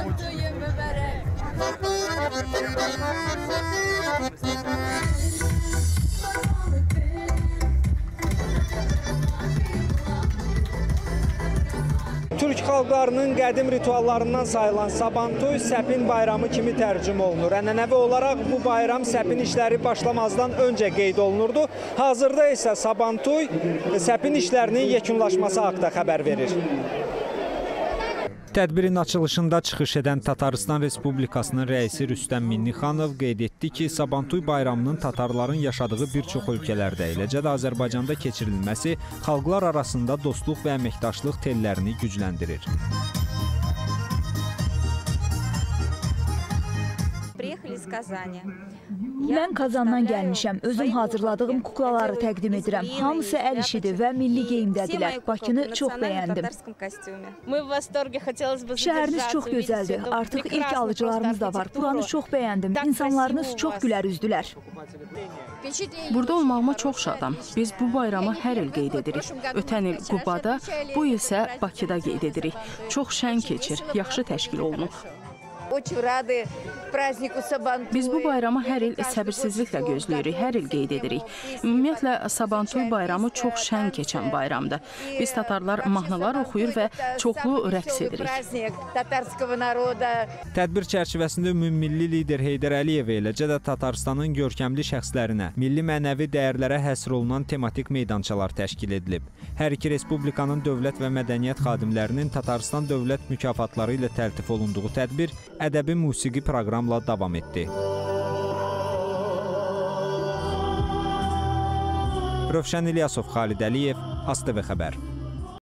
Sabantuyu mübarək. Türk xalqlarının qədim rituallarından sayılan Sabantuy səpin bayramı kimi tərcümə olunur. Ənənəvi olaraq bu bayram səpin işləri başlamazdan öncə qeyd olunurdu. Hazırda isə Sabantuy səpin işlərinin yekunlaşması haqda xəbər verir. Tədbirin açılışında çıxış edən Tatarıstan Respublikasının rəisi Rüstəm Minnixanov qeyd etdi ki, Sabantuy bayramının tatarların yaşadığı bir çox ölkələrdə, eləcə də Azərbaycanda keçirilməsi xalqlar arasında dostluq və əməkdaşlıq tellərini gücləndirir. Mən Kazandan gəlmişəm. Özüm hazırladığım kuklaları təqdim edirəm. Hamısı əl işidir və milli geyimdədirlər. Bakını çox bəyəndim. Şəhəriniz çox gözəldir. Artıq ilk alıcılarımız da var. Buranı çox bəyəndim. İnsanlarınız çox gülər üzdülər. Burada olmağıma çox şadam. Biz bu bayramı hər il qeyd edirik. Ötən il Qubada, bu il isə Bakıda qeyd edirik. Çox şən keçir, yaxşı təşkil olunub. Biz bu bayramı hər il səbirsizliklə gözləyirik, hər il qeyd edirik. Ümumiyyətlə, Sabantuy bayramı çox şən keçən bayramdır. Biz tatarlar mahnılar oxuyur və çoxlu rəqs edirik. Tədbir çərçivəsində ümummilli lider Heydər Əliyev, eləcə də Tatarstanın görkəmli şəxslərinə, milli mənəvi dəyərlərə həsr olunan tematik meydançalar təşkil edilib. Hər iki respublikanın dövlət və mədəniyyət xadimlərinin Tatarstan dövlət mükafatları ilə təltif olunduğu tədbir ədəbi musiqi proqramla davam etdi. Rövşən İlyasov, Xalid Əliyev, ASTV xəbər.